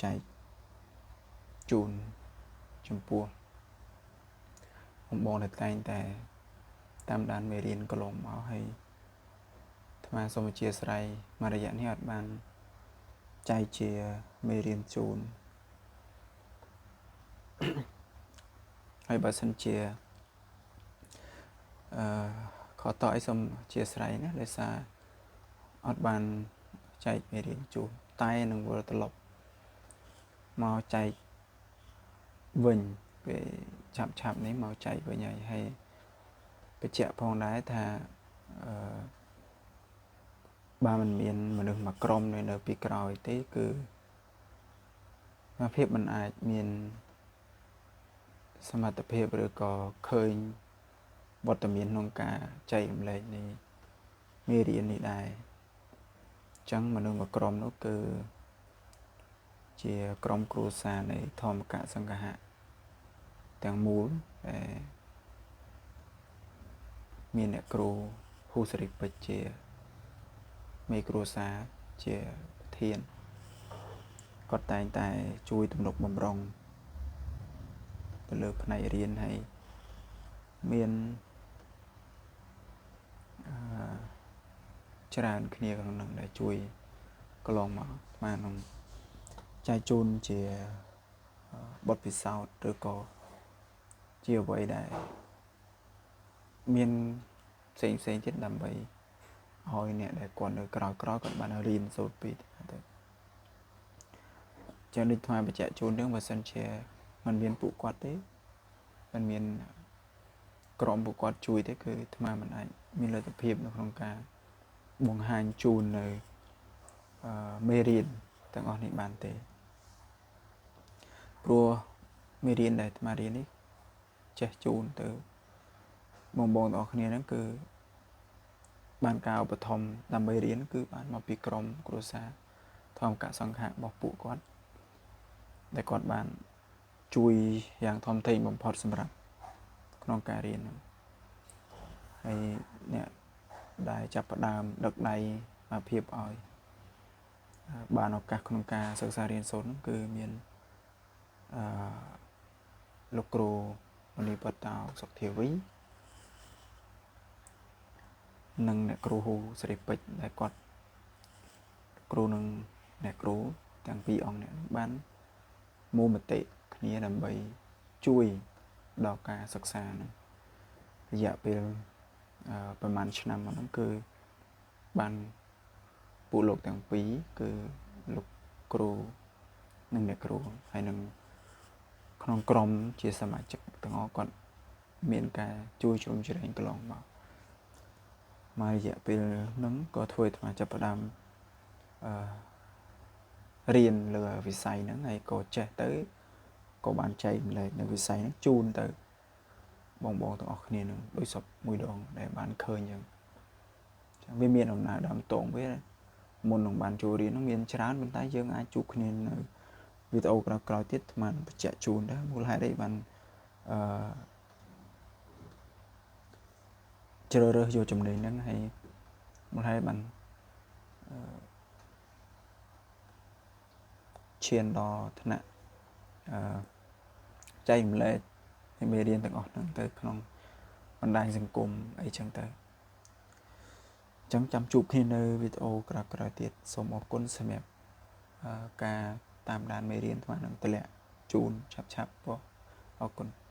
ចែកជូនចំពោះបងបងដែលតែងតែតាមដានមេរៀនកន្លងមកហើយអាត្មាសូមអធិស្ឋានមួយរយៈនេះអត់បានចែកជាមេរៀនជូនហើយបើសិនជាខតអីសូមអធិស្ឋានណាដោយសារអត់បានចែកមេរៀនជូនតែនឹងវិលត្រឡប់មកចែកវិញពេលឆាប់ឆាប់នេះមកចែកវិញហើយហើយបញ្ជាក់ផងដែរថាអឺបើមិនមានមនុស្សមួយក្រុមនៅពីក្រោយទេគឺភាពមិនអាចមានសមត្ថភាពឬក៏ឃើញវត្តមានក្នុងការចែករំលែកនៃមេរៀននេះដែរអញ្ចឹងមនុស្សមួយក្រុមនោះគឺជាក្រុមគ្រួសារនៃធម្មកសង្ឃៈទាំងមូលដែលមានអ្នកគ្រូហ៊ូសេរីពេជ្រជាមេគ្រួសារជាប្រធានគាត់តែងតែជួយទំនុកបំរុងទៅលើផ្នែករៀនហើយមានច្រើនគ្នាក្នុងនឹងដែលជួយកន្លងមកបាននឹងចែកជូនជាបទពិសោធន៍ឬក៏ជាអ្វីដែលមានផ្សេងផ្សេងទៀតដើម្បីឲ្យអ្នកដែលគាត់នៅក្រោយក្រោយគាត់បានរៀនសូត្រពីទៅចឹងដូចថ្មបញ្ជាក់ជូននឹងបើសិនជាมันមានពួកគាត់ទេมันមានក្រុមពួកគាត់ជួយទេគឺអាត្មាមិនអាចមានលទ្ធភាពនៅក្នុងការបង្ហាញជូននៅមេរៀនទាំងអស់នេះបានទេព្រោះមេរៀនដែលអាត្មារៀននេះចេះជូនទៅបងបងទាំងអស់គ្នាហ្នឹងគឺបានការឧបត្ថម្ភដើម្បីរៀនគឺបានមកពីក្រុមគ្រួសារធម្មកសង្ឃៈរបស់ពួកគាត់ដែលគាត់បានជួយយ៉ាងធំធេងបំផុតសម្រាប់ក្នុងការរៀនហ្នឹងហើយអ្នកដែលចាប់ផ្ដើមដឹកដៃមកភាពឲ្យបានឱកាសក្នុងការសិក្សារៀនសូត្រហ្នឹងគឺមានលោកគ្រូមនីបតោសុកធាវីនិងអ្នកគ្រូហ៊ូសេរីពេជ្រដែលគាត់គ្រូនិងអ្នកគ្រូទាំងពីរអង្គនេះបានមូលមតិគ្នាដើម្បីជួយដល់ការសិក្សាហ្នឹងរយៈពេលប្រហែលឆ្នាំមកហ្នឹងគឺបានពួកលោកទាំងពីរគឺលោកគ្រូនិងអ្នកគ្រូហើយនឹងក្នុងក្រុមជាសមាជិកទាំងអស់គាត់មានការជួយជ្រោមជ្រែងកន្លងមកមករយៈពេលហ្នឹងក៏ធ្វើឲ្យអាត្មាចាប់ផ្ដើមរៀនលើវិស័យហ្នឹងហើយក៏ចេះទៅក៏បានចែករំលែកនៅវិស័យហ្នឹងជូនទៅបងបងទាំងអស់គ្នានឹងដូចសពមួយដងដែលបានឃើញអញ្ចឹងវាមានដំណើរដើមតងវាមុននឹងបានចូលរៀនហ្នឹងមានច្រើនប៉ុន្តែយើងអាចជួបគ្នានៅវីដេអូក្រោយៗទៀតអាត្មាបញ្ជាក់ជូនដែរមូលហេតុអីបានជ្រើសរើសយកចំណេញហ្នឹងហើយមូលហេតុបានឈានដល់ថ្នាក់ចែករំលែកនៃមេរៀនទាំងអស់ហ្នឹងទៅក្នុងបណ្ដាញសង្គមអីចឹងទៅអញ្ចឹងចាំជួបគ្នានៅវីដេអូក្រោយៗទៀតសូមអរគុណសម្រាប់ការតាមដានមេរៀនអាត្មានឹងតម្លាក់ជូនឆាប់ៗបងអរគុណ។